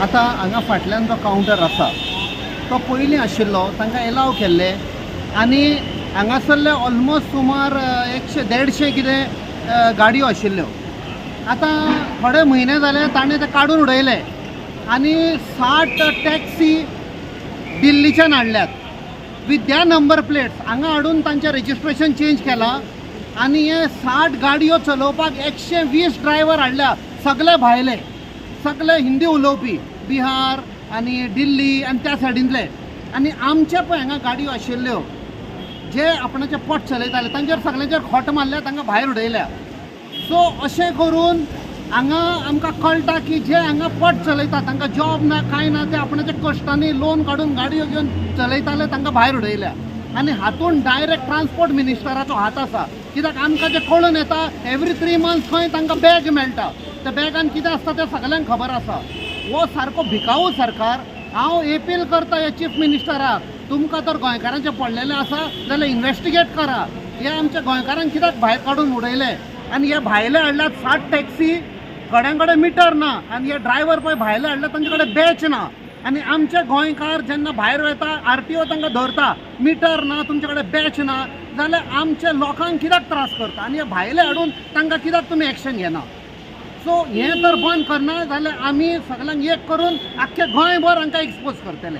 आतां हांगा फाटल्यान जो कावंटर आसा तो पयलीं आशिल्लो, तांकां एलाव केल्ले आनी हांगासरले ऑलमोस्ट सुमार 100-150 कितें गाडयो आशिल्ल्यो. आतां थोडे म्हयने जाले ताणें ते काडून उडयले आनी 60 टॅक्सी दिल्लीच्यान हाडल्यात विथ त्या नंबर प्लेट्स. हांगा हाडून तांचें रजिस्ट्रेशन चेंज केलां आनी हे 60 गाडयो चलोवपाक 120 ड्रायवर हाडल्या. सगळे भायले, सगळे हिंदी उलोवपी, बिहार आनी दिल्ली आनी त्या सायडींतले. आनी आमचे पळय हांगा गाडयो आशिल्ल्यो जे आपणाचें पोट चलयताले तांचेर सगळ्यांचेर खोट मारल्या, तांकां भायर उडयल्या. सो अशें करून हांगा आमकां कळटा की जे हांगा पोट चलयता तांकां जॉब ना, कांय ना, ते आपणाच्या कश्टांनी लोन काडून गाडयो घेवन चलयताले, तांकां भायर उडयल्या. आनी हातून डायरेक्ट ट्रान्सपोर्ट मिनिस्टराचो हात आसा, कित्याक आमकां जें कळून येता एवरी 3 मंथ्स खंय तांकां बॅग मेळटा, त्या बॅगान कितें आसता तें सगल्यांक खबर आसा. हो सारको भिकाऊ सरकार. हांव एपील करता ह्या चीफ मिनिस्टराक, तुमकां तर गोंयकारांचें पडलेलें आसा जाल्यार इन्वेस्टिगेट करा, हे आमच्या गोंयकारांक कित्याक भायर काडून उडयले. आनी हे भायले हाडल्यात 60 टॅक्सी, थोड्यां कडेन मिटर ना आनी हे ड्रायवर पळय भायले हाडले तांचे कडेन बॅच ना. आनी आमचे गोंयकार जेन्ना भायर वयता आरटीओ तांकां धरता, मिटर ना तुमचे कडेन, बॅच ना, जाल्यार आमच्या लोकांक कित्याक त्रास करता आनी हे भायले हाडून तांकां कित्याक तुमी एक्शन घेना? सो हें तर बंद करना जाल्यार आमी सगल्यांक एक करून आख्खे गोंयभर हांकां एक्सपोज करतले.